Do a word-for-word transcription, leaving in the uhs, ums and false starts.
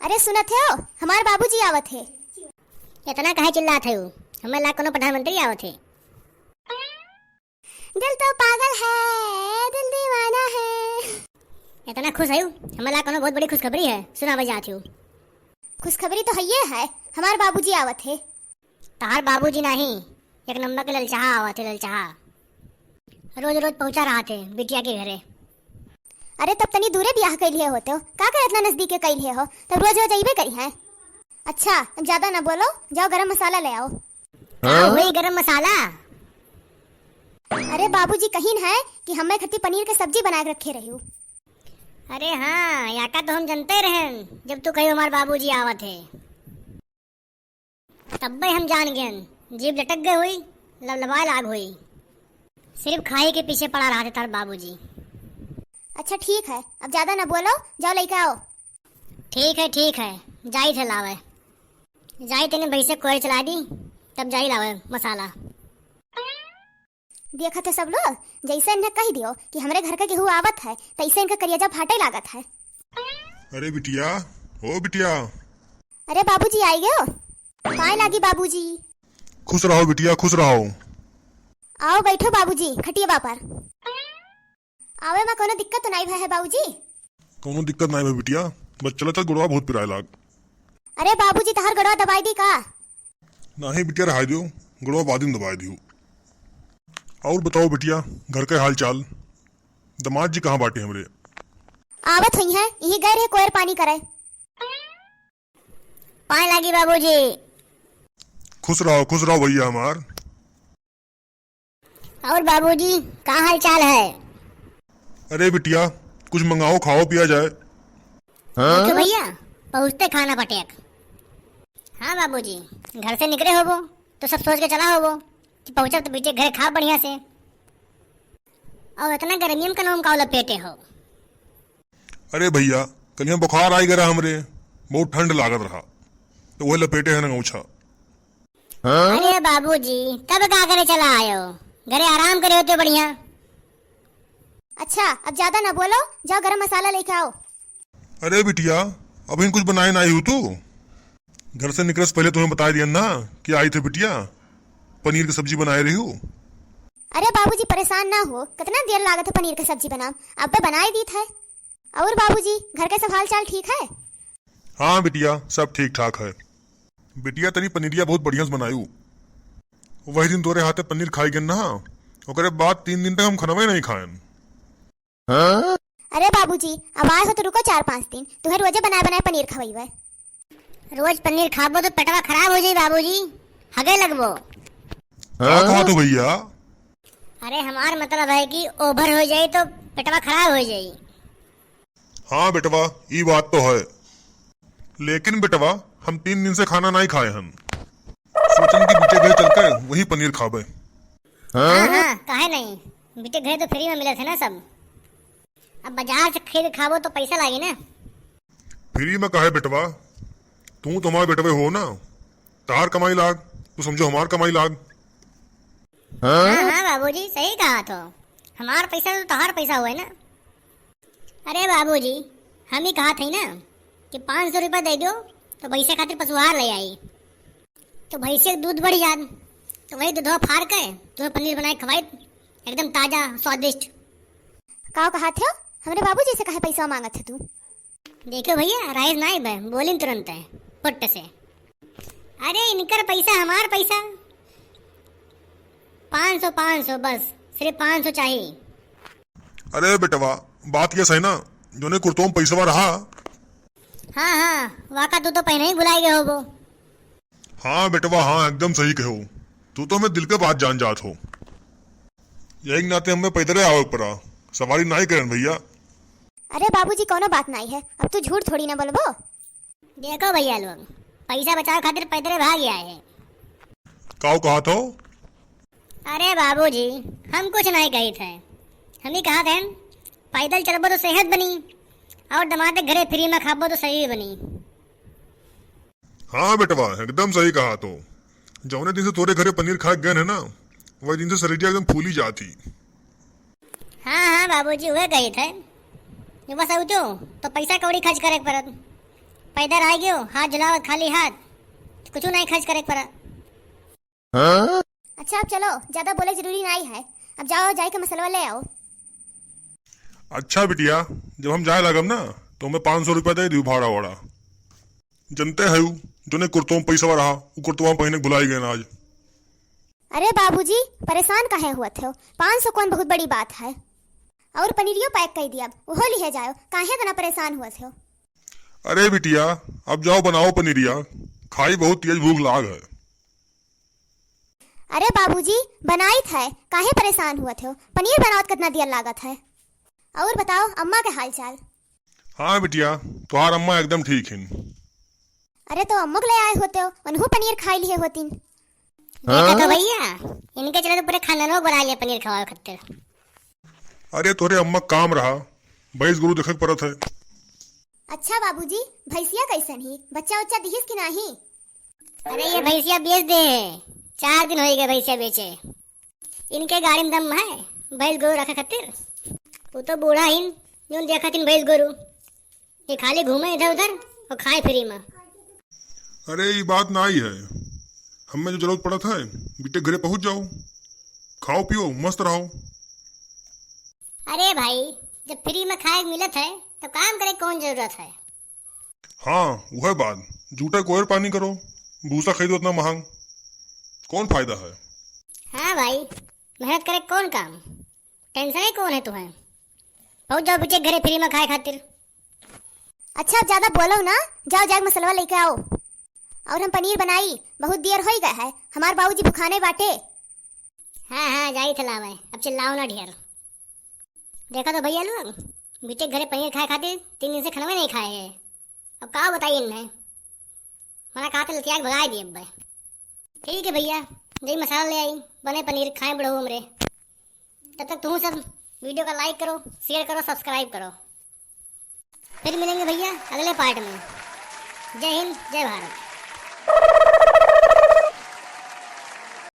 अरे सुनत हो, हमार बाबूजी आवत है। इतना काहे चिल्लात है? हमें लाग कोनो प्रधानमंत्री आवत है। दिल तो पागल है, दिल दीवाना है। इतना खुश है, हमें लाग कोनो बहुत बड़ी खुशखबरी है, सुनावे जात हूँ। खुशखबरी तो हइये है, हमार बाबूजी आवत है। तहार बाबूजी नाही, एक नंबर के ललचाहा आवत है, ललचाहा। रोज रोज पहुँचा रहत है बिटिया के घरे। अरे तब तनी दूरे बियाह कइले होते हो, का करे इतना नजदीके कइले हो, तब रोज रोज अइबे करी है। अच्छा, अब ज्यादा ना बोलो, जाओ गरम मसाला ले आओ। का होई गरम मसाला? अरे बाबूजी कहिन है कि हमें खती पनीर के सब्जी बना के रखे रही। अरे हाँ, याका तो हम जनते रहन, जब तू कहियो हमार बाबूजी आवत है, तब्बे हम जान गयन, जीभ लटक गए हुई, लबलबाए लाग हुई। सिर्फ खाए के पीछे पड़ा रहते तार बाबूजी। अच्छा ठीक है, अब ज्यादा ना बोलो, जाओ लेके आओ। ठीक है, ठीक है, जाई थे लावे। जाई तेने भैंसे कोयर चला दी, तब जाई लावे मसाला। देखत है सब लोग, जैसे इन्हें कह दियो कि हमरे घर के केहू आवत है, तैसे इनका करियाजा फाटे लागत है। अरे बिटिया, ओ बिटिया। अरे बाबूजी आई गयो, पाए लागी बाबूजी। खुश रहो बिटिया, खुश रहो। आओ बैठो बाबूजी, खटियवा पर। आवे मा कोनो दिक्कत तो नाई भय है बाबूजी? कोनो दिक्कत नाई भय बिटिया, बस चला चल, गोड़वा बहुत पिराए लाग। अरे बाबूजी, तहार गोड़वा दबाई दी का? नाही बिटिया, रहाई दियो, गोड़वा बाद में दबाई दियो। और बताओ बिटिया, घर के हाल चाल? दामाद जी कहाँ बाटे हमरे? आवत हुई हैं, यही गए रहे कोयर पानी करे। पाए लागी बाबूजी। खुश रहो, खुश रहो भैया हमार। और बाबूजी, का हाल चाल है? अरे बिटिया, कुछ मंगाओ, खाओ पिया जाए। देखो भैया, पहुँचते खाना पटेक। हाँ बाबूजी, घर से निकले होबो तो सब सोच के चला होबो कि पहुँचब तो बिटिया घरे खाब बढ़िया से। और इतना गर्मी में कनवा में काव लपेटे हो? अरे भैया, कलिया बुखार आई गरा हमरे, बहुत ठंड लागत रहा, तो वही लपेटे है ना गौछा। अरे बाबूजी, तब का करे चला आयो? घरे आराम करे होते बढ़िया। अच्छा, अब ज्यादा ना बोलो, जाओ गरम मसाला लेके आओ। अरे बिटिया, अभी कुछ बनाए नाही हूँ तू? घर से निकले से पहले तुम्हें बताए दिया ना कि आई थे बिटिया, पनीर की सब्जी बनाए रही हूँ। अरे बाबूजी, परेशान ना हो, कितना देर लागत है पनीर की सब्जी बनाम, अब बनाए दी थे। और बाबूजी, घर के सब हाल चाल ठीक है? हाँ बिटिया, सब ठीक ठाक है। बिटिया, तनी पनीरिया बहुत बढ़िया से बनायू। वही दिन तोरे हाथे पनीर खाई गन ना, ओकरे बाद तीन दिन तक हम खनवे नहीं खाएन। अरे बाबूजी, अब आए हो तो रुको चार पाँच दिन, तुहे रोजे बनाए बनाए पनीर खवैबे। रोज पनीर खाबो तो पेटवा खराब हो जाई बाबूजी, हगे लगबो। का कहा तो भैया? अरे हमार मतलब है कि ओवर हो जाई तो पेटवा खराब हो जाई। हाँ बेटवा, ई बात तो है। लेकिन बेटवा, हम तीन दिन से खाना नाई खाए हन। सोचन कि बिटिया घरे चल के वही पनीर खाबे। हाँ, हाँ, काहे नहीं? बिटिया घरे तो फ्री में मिलत है ना सब। अब बाजार से खरीद खाबो तो पैसा लागी ना। फ्री में काहे बेटवा? तू तो हमार बेटवे हो ना, तहार कमाई लाग, तू समझो हमार कमाई लाग। हाँ, हाँ बाबूजी, सही कहा तो। हमार पैसा तो तहार पैसा हुआ है ना। अरे बाबूजी, हम ही कहा थे ना कि पाँच सौ रुपया दे दो तो भैंसे खातिर पशुहार ले आई, तो भैंसे के दूध बढ़ जात, तो वही दूधवा फाड़ के तुम्हें पनीर बनाए खवाई, एकदम ताजा स्वादिष्ट। का कहा थे? हमरे बाबूजी से काहे पैसा मांगत है तू? देखो भैया, राइस नाई बे, बोलिन तुरंत है, फुट से। अरे इनकर पैसा, हमार पैसा। पाँच सौ, पाँच सौ बस, सिर्फ पाँच सौ चाहिए। अरे बेटवा, बात ये सही ना, जोने कुर्तो में पैसवा रहा। हाँ, हाँ, वाका तू तो पहले ही भुलाई गए होबो। हाँ बेटवा, हाँ, एकदम सही कहो। तू तो हमें दिल के बात जान जात हो। यही नाते हमें पैदले आवे के पड़ा, सवारी नाई करन भैया। अरे बाबूजी, कोनो बात नाई है, अब तू झूठ थोड़ी ना बोलबो। देखो भैया लोग, पैसा बचावे खातिर पैदले भाग आए हैं। काऊ कहा था? अरे बाबूजी, हम कुछ नहीं कही थे, हम ही कहा थे पैदल चलबो तो सेहत बनी, और दमाद के घरे फ्री में खाबो तो सही बनी। हाँ बेटवा, एकदम सही कहा तो। जौने दिन से तोरे घरे पनीर खाए गए है ना, वही दिन से शरीर एकदम फूली जाती। हाँ, हाँ बाबूजी, वह कही थे। जब बस आऊ तो, तो पैसा कौड़ी खर्च करे के पड़त। पैदल आइ गयो, हाथ झुलावत खाली हाथ, कुछ नाहीं खर्च करे के पड़ा। अच्छा, अब चलो, ज्यादा बोले जरूरी नाहीं है, अब जाओ, जाइके मसलवा ले आओ। अच्छा बिटिया, जब हम जाए लागब ना, तो हमें पाँच सौ रुपया दे दियो भाड़ा वाड़ा। जनते है उ, जोने कुर्तवा में पैसवा रहा, उ कुर्तवा में पहिने के भुलाई गए आज। अरे बाबूजी, परेशान काहे हुवत हो? पाँच सौ कौन बहुत बड़ी बात है? और पनीरियो pack कइ दिया, उहो लिहे जाओ, काहे इतना परेशान हुवत हो? अरे बिटिया, अब जाओ बनाओ पनीरिया, खाई बहुत तेज भूख लाग है। अरे बाबूजी, बनाइत है, काहे परेशान हुवत हो? पनीर बनावत कितना देर लागत है? और बताओ अम्मा के हाल चाल? हाँ बिटिया, तोहार अम्मा एकदम ठीक हिन। अरे तो अम्मो के ले आए होते हो, उनहू पनीर खाई लिए होतीन। देखा तो भैया, इनके चलते पूरे खानदानो को बुला लिया पनीर खवावे खातिर। अरे तोरे अम्मा काम रहा, भैंस गोरू देखे के पड़त है। अच्छा बाबूजी, भैंसिया कैसन ही? बच्चा उच्चा दिहिस कि नाही? अरे ये भैंसिया बेच दे है, चार दिन होइ गए भैंसिया बेचे। इनके गाड़ी में दम है भैंस गोरू रखे खातिर। वो तो बूढ़ा हिन, जो देखा थिन भैंस गोरू, ये खाली घूमे इधर उधर और खाए फ्री में। अरे ई बात नाई है, हमें जो जरूरत पड़त है, बिटिया घरे पहुँच जाओ, खाओ पियो मस्त रहो। अरे भाई, जब फ्री में खाए के मिलत है तो काम करे कौन जरूरत है? हाँ, वह बात, जूठा कोयर पानी करो, भूसा खरीदो इतना महंग, कौन फायदा है? हाँ भाई, मेहनत करे कौन काम, टेंशन ही कौन है तुम्हें? पहुँच जाओ बिटिया घरे फ्री में खाए खातिर। अच्छा, अब ज्यादा बोलो ना, जाओ जाके मसलवा लेके आओ। और हम पनीर बनाई, बहुत देर होइ गए है, हमार बाबूजी भुखाने बाटे। हाँ हाँ, जाई थे लावे, अब चिल्लाओ ना ढेर। देखा तो भैया लोग, बिटिया घरे पनीर खाए खातिर तीन दिन से खनवे नहीं खाए है। अब का बताई इन्हें, मना कहा तो लतिया के भगाए दिए अब। ठीक है भैया, जई मसाला ले आई, बने पनीर खाए बढ़ो हमरे। तब तक तुम सब वीडियो का like करो, share करो, subscribe करो। फिर मिलेंगे भैया अगले part में। जय हिंद, जय भारत।